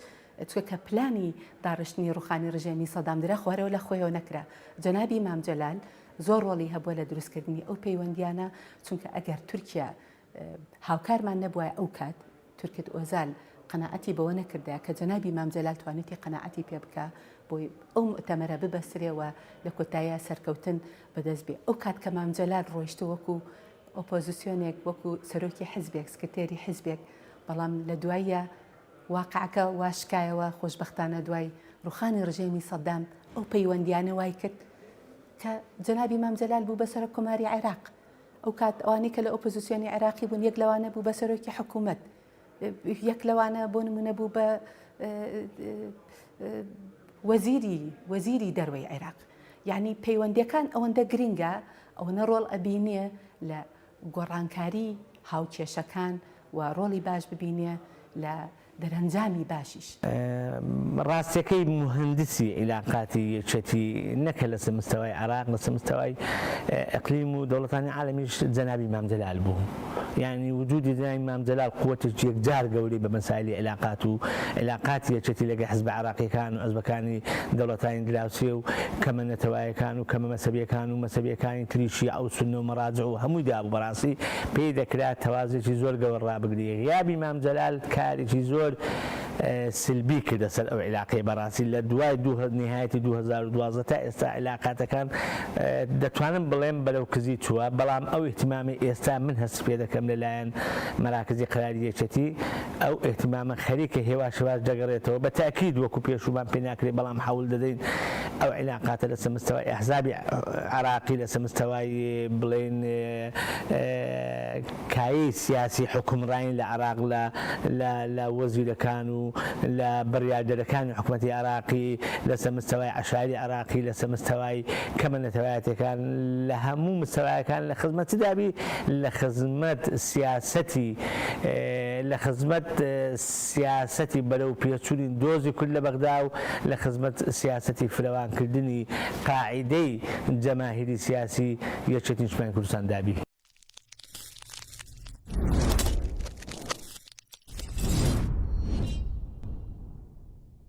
D: چونکە کە پلانی داڕشتنی ڕوخانی ڕژێمی سەدام درا خوارەوە لە خۆیەوە نەکرا جەنابی مام جەلال زۆر ڕۆڵی هەبووە لە دروستکردنی ئەو پەیوەندیانە چونکە ئەگەر تورکیا هاوکارمان نەبوایە ئەو کات تورکت ئۆزال قەناعەتی بەوە نەکردایە کە جەنابی مام جەلال توانیتی قەناعەتی پێ بکا بۆی ئەو موئتەمەرە ببەسترێ و لە کۆتاییا سەرکەوتن بەدەست بێ ئەو کات کە مام جەلال ڕۆیشتوو وەکو ئۆپۆزیسیۆنێک وەکو سەرۆکی حزبێک سکرتێری حزبێک بەڵام لە دواییا واقعەکە وا شکایەوە خۆشبەختانە دوای ڕوخانی ڕژێمی سەدام ئەو پەیوەندیانە وای کرد کە جەنابی مام جەلال بوو بە سەرۆک کۆماری عێراق ئەو کات ئەوانەی کە لە ئۆپۆزیسیۆنی عێراقی بوون یەک لەوانە بوو بە سەرۆکی حکوومەت یەک لەوانە بۆ نمونە بوو بە وەزیری وەزیری دەروەی عێراق یعنی پەیوەندیەکان ئەوەندە گرنگە ئەوەنە ڕۆڵ ئەبینێ لە گۆڕانکاری هاوکێشەکان و ڕۆڵی باش ببینێ لە دەرەنجامی باشیش.
E: ڕاستیەکەی موهەندسی عیلاقاتی یەکێتی نەک هەر لەسەر مستەوای عێراق لەسەر مستەوای ئیقلیم و دەوڵەتانی عالەمیش جەنابی مام جەلال بوو یانی وجودی جەنابی مام جەلال قوەتێکی یەکجار گەورەی بە مەسایلی عیلاقات و عیلاقاتی یەکێتی لەگەڵ حزبە عێراقیەکان و حزبەکانی دەوڵەتانی دراوسێ و کەمە نەتەوایەکان و کەمە مەسەبیەکان و مەسەبیەکانی تری شیعە و سوننە و مەراجع و هەمووی دابوو بەڕاستی پێی دەکرا تەوازێکی زۆر گەورە ڕابگری غیابی مام جەلال کارێکی زۆر سلبی کردە سەر ئەو عیلاقەی بەڕاستی لە دوای دوو نیهایەتی 2012 تا ئێستا عیلاقاتەکان دەتوانم بڵێم بەرەو کزی چووە بەڵام ئەو ئیهتیمامەی ئێستا من هەست پێ دەکەم لە لایەن مەراکزی قەراری یەکێتی ئەو ئیهتیمامە خەریکە هێواش هێواش دەگەڕێتەوە بە تاکید وەکو پێشوومان پێ ناکرێت بەڵام حەول دەدەین. ئەو عیلاقاتە لەسەر مستەوای ئەحزابی عێراقی، لەسەر مستەوای بڵێین کایەی سیاسی حوکمڕانی لە عێراق لە لە لە وەزیرەکان و لە بڕیاردەرەکانی حکومەتی عێراقی، لەسەر مستەوای عەشایری عێراقی، لەسەر مستەوای کەمە نەتەوایەتیەکان، لە هەموو مستەوایەکان لە خزمەت چ دابی؟ لە خزمەت سیاسەتی لە خزمەت سیاسەتی بەرەو پێچوونی دۆزی کورد لە بەغدا و لە خزمەت سیاسەتی فرەوانکردنی قاعیدەی جەماهیری سیاسی یەکێتی نیشتمانی کوردستان دابی.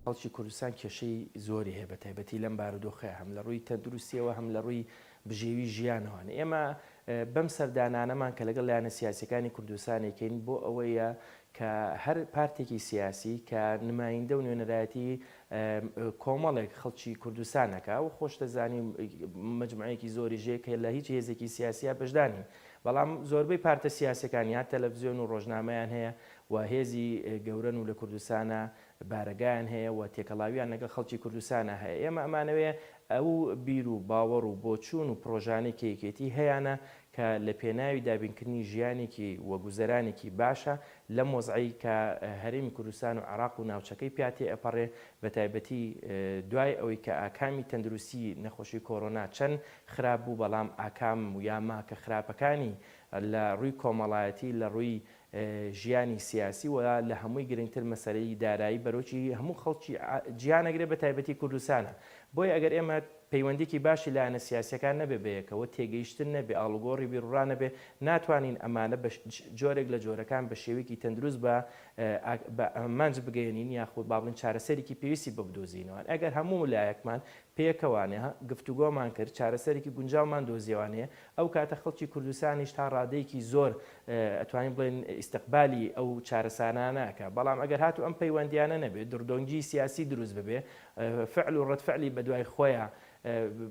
A: خەڵکی کوردستان کێشەی زۆری هەیە بە تایبەتی لەم بارودۆخەیە هەم لە ڕووی تەندروستیەوە هەم لە ڕووی بژێوی ژیانەوە ئێمە بەم سەردانانەمان کە لەگەڵ لایەنە سیاسیەکانی کوردستان ئەیکەین بۆ ئەوەیە کە هەر پارتێکی سیاسی کە نمایندە و نوێنەرایەتی کۆمەڵێک خەڵکی کوردستان ئەکا و خۆش دەزانی مەجموعەیەکی زۆریش هەیە کە لە هیچ هێزێکی سیاسیا بەشدار نین بەڵام زۆربەی پارتە سیاسیەکان یا تەلەفزیۆن و ڕۆژنامەیان هەیە و هێزی گەورەن و لە کوردستانا بارەگایان هەیە و تێکەڵاویان لەگەڵ خەڵکی کوردستانا هەیە ئێمە ئەمانەوێ ئەو بیر و باوەڕ و بۆچوون و پڕۆژانەی کە یەکێتی هەیانە کە لە پێناوی دابینکردنی ژیانێکی و گوزەرانێکی باشە لەم وەزعەی کە هەرێمی کوردستان و عێراق و ناوچەکەی پیا تێئەپەڕێ بە تایبەتی دوای ئەوەی کە ئاکامی تەندروستی نەخۆشی کۆرۆنا چەند خراپ بوو بەڵام ئاکام و یا ماکە خراپەکانی لە ڕووی کۆمەڵایەتی لە ڕووی ژیانی سیاسی و لە هەمووی گرنگتر مەسەلەی دارایی بەرۆکی هەموو خەڵکی جیهان ئەگرێ بە تایبەتی کوردستانە بۆیە ئەگەر ئێمە پەیوەندیکی باشی لایەنە سیاسیەکان نەبێ بەیەکەوە تێگەیشتن نەبێ ئاڵوگۆڕی بیروڕا نەبێ ناتوانین ئەمانە بە جۆرێک لە جۆرەکان بە شێوەیەکی تەندروست بە بە ئامانج بگەیەنین یاخود با بڵێین چارەسەرێکی پێویستی بۆ بدۆزینەوە ئەگەر هەموو لایەکمان پێکەوانێ گفتوگۆمان کرد چارەسەرێکی گونجاومان دۆزیەوانێ ئەو کاتە خەڵکی کوردستانیش تا ڕادەیەکی زۆر ئەتوانین بڵێین ئیستقبالی ئەو چارەسانانە ئەکا بەڵام ئەگەر هاتوو ئەم پەیوەندیانە نەبێ دڕدۆنگی سیاسی دروست ببێ فعل و ڕەد فعلی بەدوای خۆیا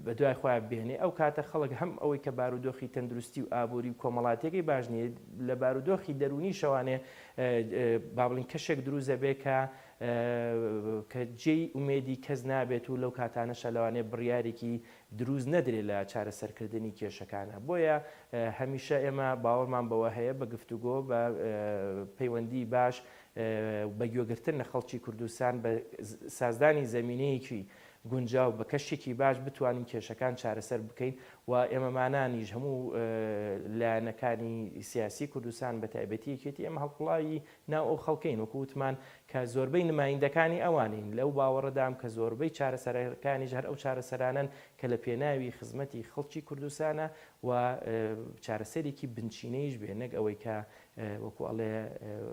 A: بەدوای خۆیا بێنێ ئەو کاتە خەڵک هەم ئەوەی کە بارودۆخی تەندروستی و ئابووری و کۆمەڵاتیەکەی باش نییە لە بارودۆخی دەروونیشەوانێ با بڵێین کەشێک دروست دەبێ کە کە جێی ئومێدی کەس نابێت و لەو کاتانەشا لەوانەیە بڕیارێکی دروست نەدرێ لە چارەسەرکردنی کێشەکانا بۆیە هەمیشە ئێمە باوەڕمان بەوە هەیە بە گفتوگۆ بە پەیوەندی باش بە گوێگرتن لە خەڵکی کوردستان بە سازدانی زەمینەیەکی گونجاو بە کەشێکی باش بتوانین کێشەکان چارەسەر بکەین و ئێمەمانانیش هەموو لایەنەکانی سیاسی کوردستان بە تایبەتی یەکێتی ئێمە هەڵقوڵاوی ناو ئەو خەڵکەین وەکو وتمان کە زۆربەی نمایندەکانی ئەوانین، لەو باوەڕەدام کە زۆربەی چارەسەرەکانیش هەر ئەو چارەسەرانەن کە لە پێناوی خزمەتی خەڵکی کوردستانە و چارەسەرێکی بنچینەییش بێ نەک ئەوەی کە وەکو ئەڵێ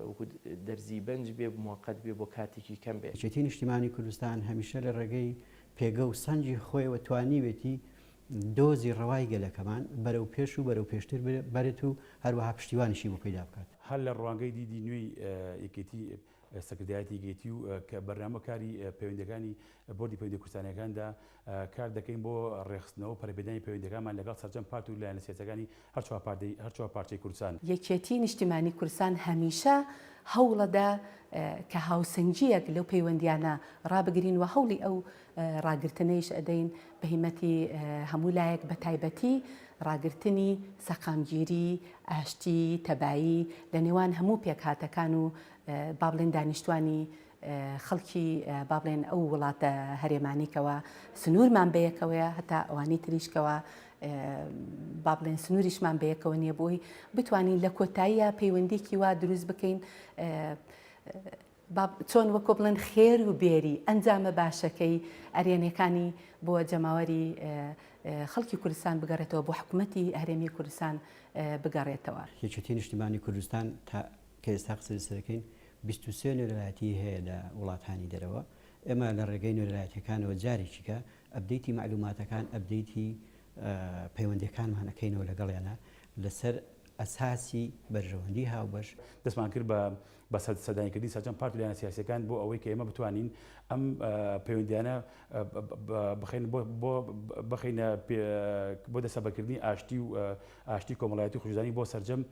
A: وەکو دەرزی بەنج بێ موەقەت بێ بۆ کاتێکی کەم بێ.
B: یەکێتی نیشتیمانی کوردستان هەمیشە لە ڕێگەی پێگە و سەنگی خۆیەوە توانیوێتی دۆزی ڕەوای گەلەکەمان بەرەو پێش و بەرەو پێشتر بەرێت و هەروەها پشتیوانیشی بۆ پەیدا بکات.
C: هەر لە ڕوانگەی دیدی نوێی یەکێتی سەرکردایەتی یەکێتی و کە بەرنامە کاری پەیوەندیەکانی بۆردی پەیوەندیە کوردستانیەکاندا کار دەکەین بۆ ڕێکخستنەوە و پەرەپێدانی پەیوەندیەکانمان لەگەڵ سەرجەم پارت و لایەنە سیاسیەکانی هەرچوار پارچەی کوردستان.
D: یەکێتی نیشتیمانی کوردستان هەمیشە هەوڵەدا کە هاوسەنگییەک لەو پەیوەندیانە ڕابگرین و هەوڵی ئەو ڕاگرتنەیش ئەدەین بە هیمەتی هەموو لایەک بە تایبەتی ڕاگرتنی سەقامگیری، ئاشتی، تەبایی لە نێوان هەموو پێکهاتەکان و با بڵێن دانیشتوانی خەڵکی با بڵێن ئەو وڵاتە هەرێمانەی کەوا سنوورمان بەیەکەوەیە هەتا ئەوانەی تریش کەوا با بڵێن سنووریشمان بەیەکەوە نییە بۆی بتوانین لە کۆتاییە پەیوەندیکی وا دروست بکەین با چۆن وەکۆ بڵێن خێر و بێری ئەنجامە باشەکەی ئەرێنیەکانی بۆ جەماوەری خەڵکی کوردستان بگەڕێتەوە بۆ حکومەتی هەرێمی کوردستان بگەڕێتەوە.
B: یەکێتی نیشتیمانی کوردستان تا کە ئێستا قسە لەسەر دەکەین 23 نوێنەرایەتی هەیە لە وڵاتانی دەرەوە، ئێمە لە ڕێگەی نوێنەرایەتیەکانەوە جارێکیکە update ی مەعلوماتەکان update ی پەیوەندیەکانمان ئەکەینەوە لەگەڵیانا لەسەر ئەساسی بەرژەوەندی هاوبەش.
C: دەستمان کرد بە بە سەردانیکردنی سەرجەم پارت و لایەنە سیاسییەکان بۆ ئەوەی کە ئێمە بتوانین ئەم پەیوەندیانە بخەین بۆ بخەینە بۆ دەستەبەرکردنی ئاشتی و ئاشتی کۆمەڵایەتی و خۆشگوزەرانی بۆ سەرجەم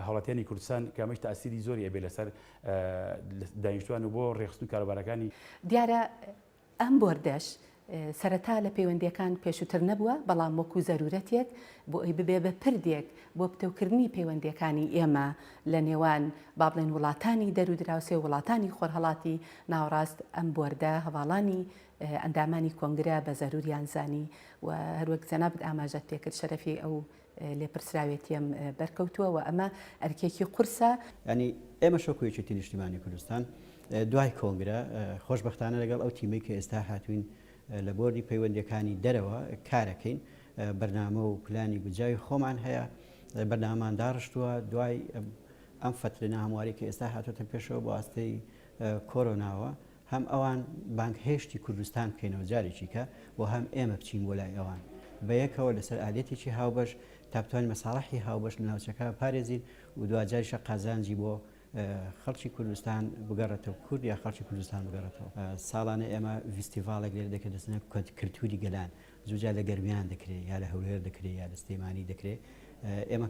C: هاوڵاتیانی کوردستان کە ئەمەش تاسیری زۆری ئەبێ لەسەر دانیشتوان و بۆ ڕێکخستن و کاروبارەکانی.
D: دیارە ئەم بۆردەش. سەرەتا لە پەیوەندییەکان پێشووتر نەبووە، بەڵام وەکو زەرورەتێک بۆ ئەوی ببێ بە پردێک بۆ پتەوکردنی پەیوەندییەکانی ئێمە لە نێوان با بڵێین وڵاتانی دەر و دراوسێ و وڵاتانی خۆرهەڵاتی ناوەڕاست ئەم بۆردە هەڤاڵانی ئەندامانی کۆنگرە بە زەروریان زانی و هەروەک جەنابت ئاماژەت پێکرد شەرەفی ئەو لێپرسراوێتیەم بەرکەوتووە و ئەمە ئەرکێکی قورسە.
B: یانی ئێمەش وەکو یەکێتی نیشتیمانی کوردستان دوای کۆنگرە خۆشبەختانە لەگەڵ ئەو تیمەی کە ئێستا هاتووین لە بۆردی پەیوەندییەکانی دەرەوە کارەکەین، بەرنامە و پلانی گونجاوی خۆمان هەیە، بەرنامەمان داڕشتووە، دوای ئەم فەترە ناهەموارەی کە ئێستا هاتۆتە پێشەوە بە واستەی کۆرۆناوە هەم ئەوان بانگهێشتی کوردستان بکەینەوە جارێکی کە و هەم ئێمە بچین بۆ لای ئەوان بەیەکەوە لەسەر ئالیەتێکی هاوبەش تا بتوانین مەساڵحی هاوبەش لە ناوچەکە بپارێزین و دواجاریشە قازانجی بۆ خەڵکی کوردستان بگەڕێتەوە کورد یا خەڵکی کوردستان بگەڕێتەوە. ساڵانە ئێمە ڤیستیڤاڵێک لێرە دەکرێت دەستنە کلتوری گەلان زوو جار لە گەرمیان دەکرێت یا لە هەولێر دەکرێت یا لە سلێمانی دەکرێت ئێمە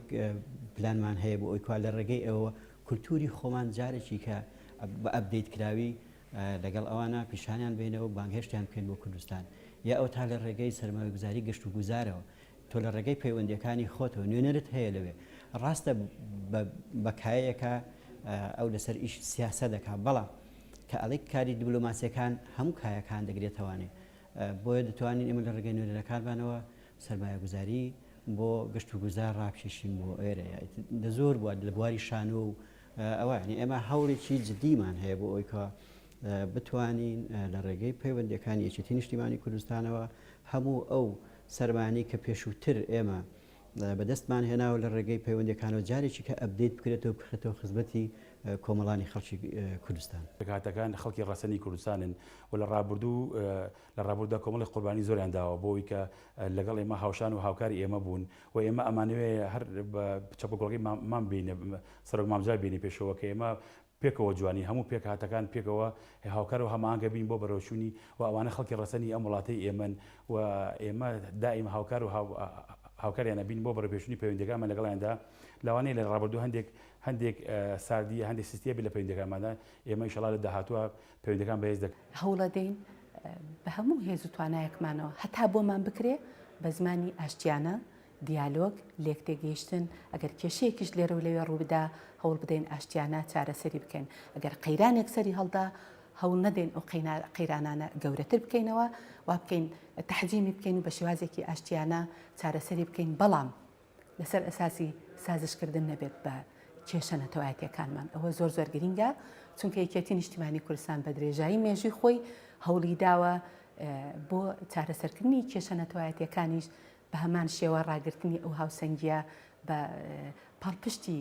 B: پلانمان هەیە بۆ ئەوی کوا لە ڕێگەی ئەوە کلتوری خۆمان جارێکی کە بە update کراوی لەگەڵ ئەوانە پیشانیان بینەوە بانگهێشتیان بکەین بۆ کوردستان یا ئەو تا لە ڕێگەی سەرمایەگوزاری گەشت و گوزارەوە تۆ لە ڕێگەی پەیوەندیەکانی خۆتەوە نوێنەرت هەیە لەوێ ڕاستە بە کایەیەکە ئەو لەسەر ئیش سیاسە دەکا بەڵام کە ئەڵێ کاری دیبلۆماسیەکان هەموو کایەکان دەگرێتەوانێ بۆیە دەتوانین ئێمە لە ڕێگەی نوێنەرەکانمانەوە سەرمایەگوزاری بۆ گەشت و گوزار ڕابکێشین بۆ ئێرە لە زۆر بوار لە بواری شانۆ و ئەوە یعنی ئێمە هەوڵێکی جدیمان هەیە بۆ ئەوەی کە بتوانین لە ڕێگەی پەیوەندیەکانی یەکێتی نیشتیمانی کوردستانەوە هەموو ئەو سەرمایانەی کە پێشووتر ئێمە بەدەستمان هێناوە لە ڕێگەی پەیوەندیەکانەوە جارێکی کە update بکرێتەوە بخرێتەوە خزمەتی کۆمەڵانی خەڵکی کوردستان.
C: پێکهاتەکان خەڵکی ڕەسەنی کوردستانن و لە ڕابردوو لە ڕابردوودا کۆمەڵێک قوربانی زۆریان داوە بۆ ئەوەی کە لەگەڵ ئێمە هاوشان و هاوکاری ئێمە بوون و ئێمە ئەمانەوێ هەر بە چەپە گوڵەکەی مام بێینە سەرۆک مام جەلال بێینە پێشەوە کە ئێمە پێکەوە جوانی هەموو پێکهاتەکان پێکەوە هاوکار و هەماهەنگ بین بۆ بەرەوچوونی و ئەوانە خەڵکی ڕەسەنی ئەم وڵاتەی ئێمەن و ئێمە دائیم هاوکار و هاوکاریان ئەبین بۆ بەرەوپێشچوونی پەیوەندیەکانمان لەگەڵیاندا لەوانەیە لە ڕابردوو هەندێک هەندێک ساردی هەندێک سستی هەبێت لە پەیوەندیەکانماندا ئێمە ئیشەڵا لە داهاتووە پەیوەندیەکان بەهێز دەکەین.
D: هەوڵەدەین بە هەموو هێز و توانایەکمانەوە هەتا بۆمان بکرێ بە زمانی ئاشتیانە دیالۆگ، لێکتێگەیشتن، ئەگەر کێشەیەکیش لێرە و لەوێ ڕووبدا، هەوڵ بدەین ئاشتیانە چارەسەری بکەین. ئەگەر قەیرانێک سەری هەڵدا، هەوڵ نەدەین ئەو قەیرانانە گەورەتر بکەینەوە، وا بکەین تەحجیمی بکەین و بە شێوازێکی ئاشتیانە چارەسەری بکەین، بەڵام لەسەر ئەساسی سازشکردن نەبێت بە کێشە نەتەوایەتییەکانمان. ئەوە زۆر زۆر گرینگە، چونکە یەکێتی نیشتیمانی کوردستان بە درێژایی مێژووی خۆی هەوڵی داوە بۆ چارەسەرکردنی کێشە نەتەوایەتییەکانیش بە هەمان شێوە ڕاگرتنی ئەو هاوسەنگییە بە پاڵپشتی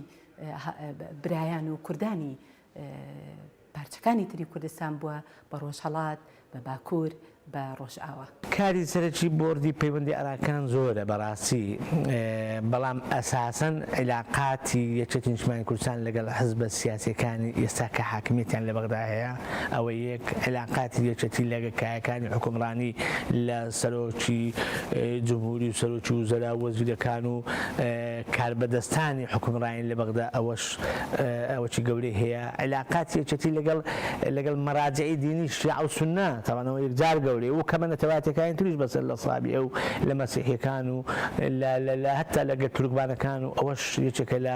D: برایان و کوردانی پارچەکانی تری کوردستان بووە بە ڕۆژهەڵات، بە باکوور، بە ڕۆژئاوا.
E: کاری سەرەکی بۆردی پەیوەندی عێراقیان زۆرە بەڕاستی، بەڵام ئەساسەن عیلاقاتی یەکێتی نیشتمانی کوردستان لەگەڵ حزبە سیاسیەکانی ئێستا کە حاکمیەتیان لە بەغدا هەیە ئەوە یەک، عیلاقاتی یەکێتی لەگە کایەکانی حوکمڕانی لە سەرۆکی جمهوری و سەرۆکی وزەرا و وەزیرەکان و کاربەدەستانی حوکمڕانی لە بەغدا ئەوەش ئەوەکی گەورەی هەیە عیلاقاتی یەکێتی لەگەڵ لەگەڵ مەراجعی دینی شیعە و سوننە تەبعەن ئەوە یەکجار گەورەیە و کەمە نەتەوایەتیەکانی تریش بەسەر لە سابیئە و لە مەسیحیەکان و لە لە لە هەتا لەگەل تورکمانەکان و ئەوەش یەکێکە لە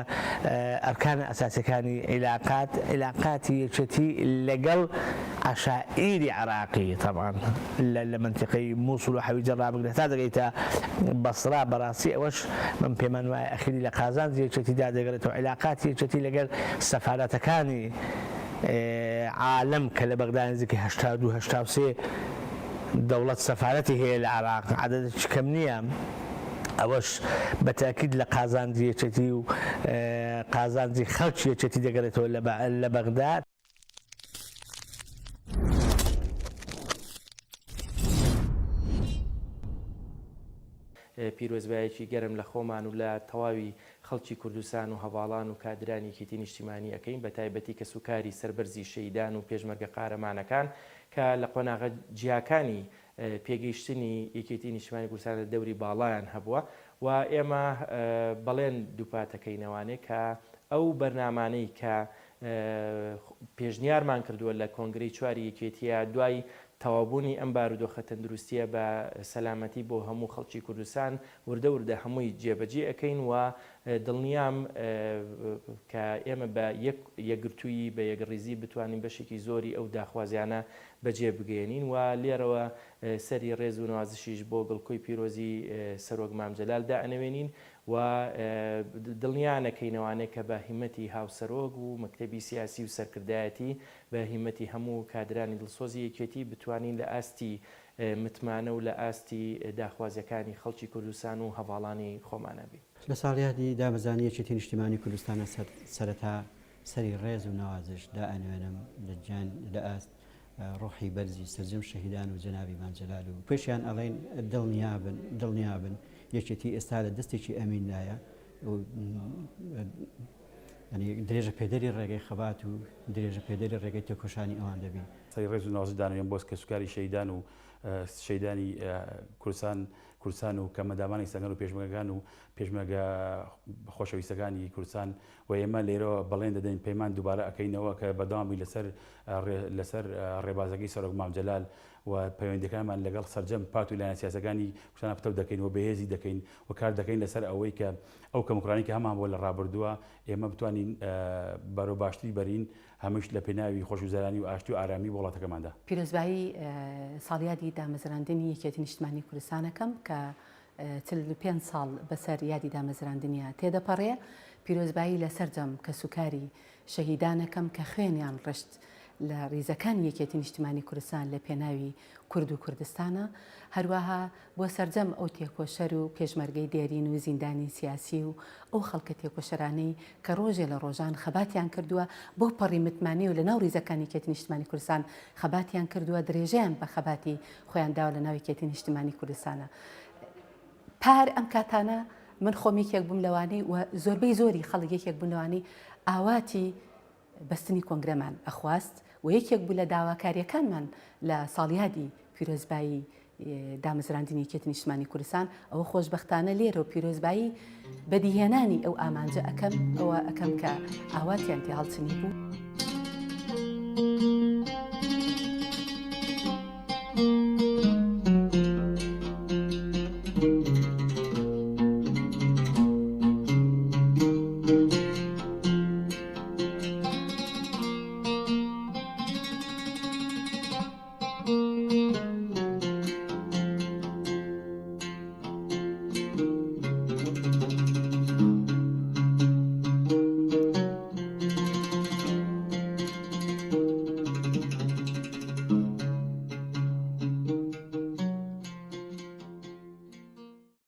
E: ئەرکانە ئەساسیەکانی عیلاقات عیلاقاتی یەکێتی لەگەڵ عەشائیری عێراقی تەبعەن لە لە مەنتیقەی موسڵ و حەویجە ڕابگرە هەتا دەگەیتە بەسڕا بەڕاستی ئەوەش من پێمان وایە ئەخیری لە قازانجی یەکێتیدا دەگەڕێتەوە عیلاقاتی یەکێتی لەگەل سەفارەتەکانی عالەم کە لە بەغدا نزیکەی 82 83 دەوڵەت سەفارەتی هەیە لە عێراق عەدەدێکی کەم نییە ئەوەش بە تاکید لە قازانجی یەکێتی و قازانجی خەڵکی یەکێتی دەگەڕێتەوە لە بەغدا.
A: پیرۆزبایەکی گەرم لە خۆمان و لە تەواوی خەڵکی کوردستان و هەڤاڵان و کادرانی یەکێتی نیشتیمانی ئەکەین بە تایبەتی کەسوکاری سەربەرزی شەهیدان و پێشمەرگە قارەمانەکان کە لە قۆناغە جیاکانی پێگەیشتنی یەکێتی نیشتیمانی کوردستان لە دەوری باڵایان هەبووە و ئێمە بەڵێن دووپاتەکەینەوانێ کە ئەو بەرنامانەی کە پێشنیارمان کردووە لە کۆنگرەی چواری یەکێتیە دوای. تەواوبوونی ئەم بارودۆخە تەندروستییە بە سەلامەتی بۆ هەموو خەڵکی کوردستان وردە وردە هەمووی جێبەجێ ئەکەین و دڵنیام کە ئێمە بە یەک یەکگرتوویی بە یەکڕیزی بتوانین بەشێکی زۆری ئەو داخوازیانە بەجێ بگەیەنین و لێرەوە سەری ڕێز و نەوازشیش بۆ گڵکۆی پیرۆزی سەرۆک مام جەلال دائەنەوێنین و دڵنیانەکەینەوانێ کە بە هیمەتی هاوسەرۆک و مەکتەبی سیاسی و سەرکردایەتی بە هیمەتی هەموو کادرانی دڵسۆزی یەکێتی بتوانین لە ئاستی متمانە و لە ئاستی داخوازیەکانی خەڵکی کوردستان و هەڤاڵانی خۆمانا بین.
B: لە ساڵیادی دامەزرانی یەکێتی نیشتیمانی کوردستانە سەرەتا سەری ڕێز و نەوازش دائەنوێنم لە گیان لە ئاست ڕۆحی بەرزی سەرجەم شەهیدان و جەنابی مام جەلال و پێشیان ئەڵێین دڵنیابن دڵنیابن یەکێتی ئێستا لە دەستێکی ئەمیندایە و یانی درێژە پێدەری ڕێگەی خەبات و درێژە پێدەری ڕێگەی تێکۆشانی ئەوان دەبین.
C: سەری ڕێز و نەوازش دانەوێن بۆ کەسوکاری شەهیدان و شەهیدانی کوردستان کوردستان و کەمئەندامانی سەنگەر و پێشمەرگەکان و پێشمەرگە خۆشەویستەکانی کوردستان و ئێمە لێرەوە بەڵێن دەدەین پەیمان دووبارە ئەکەینەوە کە بەردەوام بین لەسەر لەسەر ڕێبازەکەی سەرۆک مام جەلال و پەیوەندیەکانمان لەگەڵ سەرجەم پارت و لایەنە سیاسەکانی کوردستان پتەو دەکەین و بەهێزی دەکەین و کار دەکەین لەسەر ئەوەی کە ئەو کەموکوڕانەی کە هەمان بووە لە ڕابردووە ئێمە بتوانین بەرەو باشتری بەرین هەمووش لە پێناوی خۆشگوزەرانی و ئاشتی و ئارامی بۆ وڵاتەکەماندا.
D: پیرۆزبایی ساڵیادی دامەزراندنی یەکێتی نیشتمانی کوردستان ئەکەم کە 45 ساڵ بەسەر یادی دامەزراندنیا تێدەپەڕێ، پیرۆزبایی لە سەرجەم کەسوکاری شەهیدان ئەکەم کە خوێنیان ڕشت لە ڕیزەکانی یەکێتی نیشتمانی کوردستان لە پێناوی کورد و کوردستانا، هەروەها بۆ سەرجەم ئەو تێکۆشەر و پێشمەرگەی دێرین و زیندانی سیاسی و ئەو خەڵکە تێکۆشەرانەی کە ڕۆژێ لە ڕۆژان خەباتیان کردووە بەو پەڕی متمانەیەوە لە ناو ڕیزەکانی یەکێتی نیشتمانی کوردستان خەباتیان کردووە درێژەیان بە خەباتی خۆیان داوە لە ناو یەکێتی نیشتمانی کوردستانا. پار ئەم کاتانە من خۆم یەکێک بووم لەوانەی و زۆربەی زۆری خەڵک یەکێک بوون لەوانەی ئاواتی بەستنی کۆنگرەمان ئەخواست و یەکێک بوو لە داواکاریەکانمان لە ساڵیادی پیرۆزبایی دامەزراندنی یەکێتی نیشتمانی کوردستان ئەوە خۆشبەختانە لێرە و پیرۆزبایی بەدیهێنانی ئەو ئامانجە ئەکەم ئەوە ئەکەم کە ئاواتیان تێ هەڵچنی بوو.